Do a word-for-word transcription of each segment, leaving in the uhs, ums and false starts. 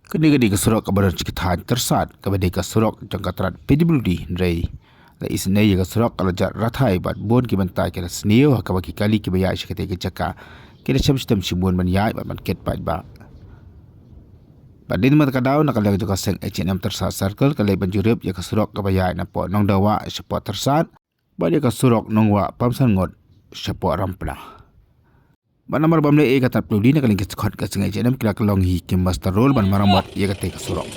Kane ka dei ka surok kaba don shi ka thaiñ tyrsat, kaba dei ka surok jong ka tnat P W D, hynrei la isynei ïa ka surok ka la jot rathai bad bun ki bynta ki la sniew ha kaba ki kali kiba ïaid sha katei ka jaka ki la shem shitom shibun ban ïaid bad ban kit paidbah. Bad hadien ka daw, na ka liang jong ka seng H and M Tyrsat Circle ka leit ban jurip ïa ka surok kaba ïaid napoh Nongdawa shapoh Tyrsat bad ïa ka surok Nongwah Pamsanngut shapoh Rampnah. Bad namar bym leh ei ka tnat P W D, na ka liang ki dkhot ka seng H and M ki la kyllon hi ki muster roll ban maramot ïa katei ka surok.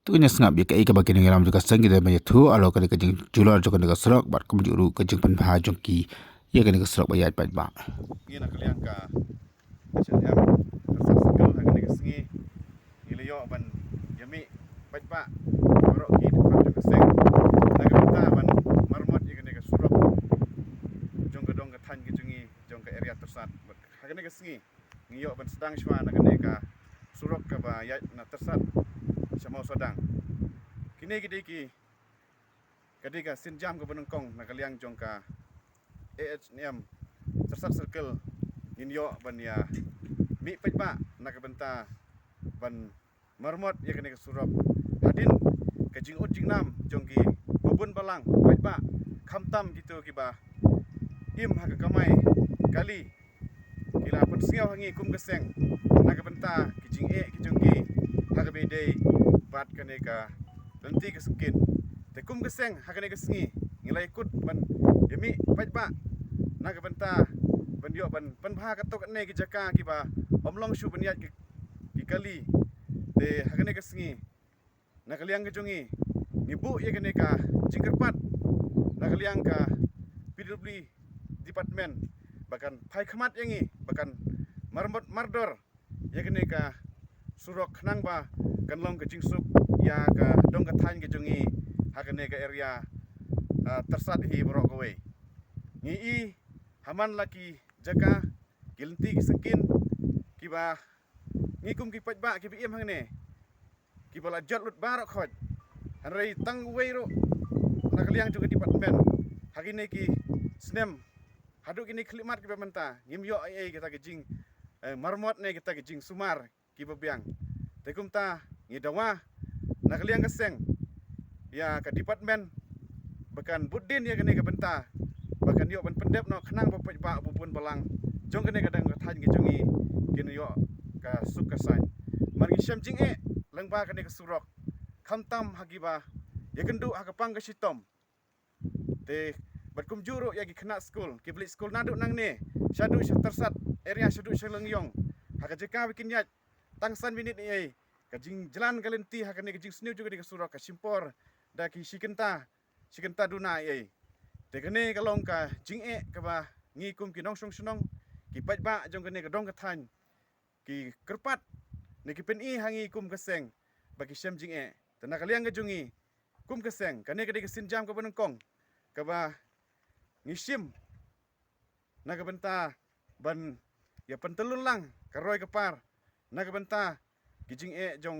Te ngin ïa sngap ïa kaei kaba ki nongïalam jong ka seng ki dei ban ïathuh halor kane ka jingjulor jong kane ka surok bad kumjuh ruh ka jingpynbha jong ki ïa kane ka surok ba ïaid paidbah. Ngi na ka liang ka H and M Tyrsat Circle ha kane ka sngi ngi la ïoh ban ïamih paidbah baroh ki dkhot jong ka seng na ka bynta ban maramot ïa kane ka surok jong ka dong ka thaiñ ka jong ngi jong ka area Tyrsat. Bad ha kane ka sngi ngi ïoh ban sdang shuwa na kane ka surok kaba ïaid na Tyrsat sha Mawsawdang. Kine ki dei ki, ka dei ka sienjam kaba nyngkong na ka liang jong ka A H and M Tyrsat Circle ngin ïoh ban ïamih paidbah na ka bynta ban maramot ïa kane ka surok. Hadien ka jingud jingnam jong ki babun balang paidbah, khamtam kito kiba im ha ka kamai kali, ki la pynsngew ha ngi kum ka seng na ka bynta ki jingeh ki jong ki ha kaba ïadei bad kane ka lynti ka syngkien. Te kum ka seng ha kane ka sngi ngi la ïakut ban ïamih paidbah na ka bynta ban ïoh ban pynbha katto katne ki jaka kiba ym long shuh ban ïaid ki, ki kali. Te ha kane ka sngi na ka liang ka jong ngi ngi buh ïa kane ka jingkyrpad na ka liang ka P W D department ba kan phai khmat ïa ngi ba kan maramot mardor ïa kane ka surok khnang ba kan long ka jingsuk ïa ka dong ka thaiñ ka jong ngi ha kane ka area, ah, Tyrsat hi baroh kawei. Ngi i ha man la ki jaka ki lynti ki syngkien kiba ngi kum ki paidbah kiba im hangne kiba la jot lut baroh khoit. Hynrei tang uwei ruh na ka liang jong ka department ha kine ki snem haduh kine ki khyllipmat kiba mynta ngim ïoh ei ei kita ki jing, eh, maramot ne kita ki jingsumar kiba biang. Te kumta ngi dawa na ka liang ka seng ïa ka department ba kan bud dien ïa kane ka bynta ba kan ïoh ban pyndep noh khnang ba paidbah babun balang jong kane ka dong ka thaiñ ka jong ngi kin ïoh ka suk ka saiñ. Namar ngi shem jingeh lyngba kane ka surok khamtam ha kiba ïakynduh ha ka pang ka shitom. Te bad kumjuh ruh ïa ki khynnah skul kiba leit skul naduh nangne shaduh sha Tyrsat area shaduh sha Lyngïong ha ka jaka ba kin ïaid tang san minit ei ei ka jingjlan ka lynti ha kane ka jingsniew jong kane ka surok ka shim por da ki shi kynta shi kynta duna ei ei. Te kane ka long ka jingeh kaba ngi kum ki nongshong shnong ki paidbah jong kane ka dong ka thaiñ ki kyrpad ne ki pyni ha ngi kum ka seng ba ki shem jingeh. Te na ka liang ka jong ngi kum ka seng kane ka dei ka sienjam kaba nyngkong kaba ngi shim na ka bynta ban ïa pyntyllun lang ka roi ka par na ka bynta ki jingeh jong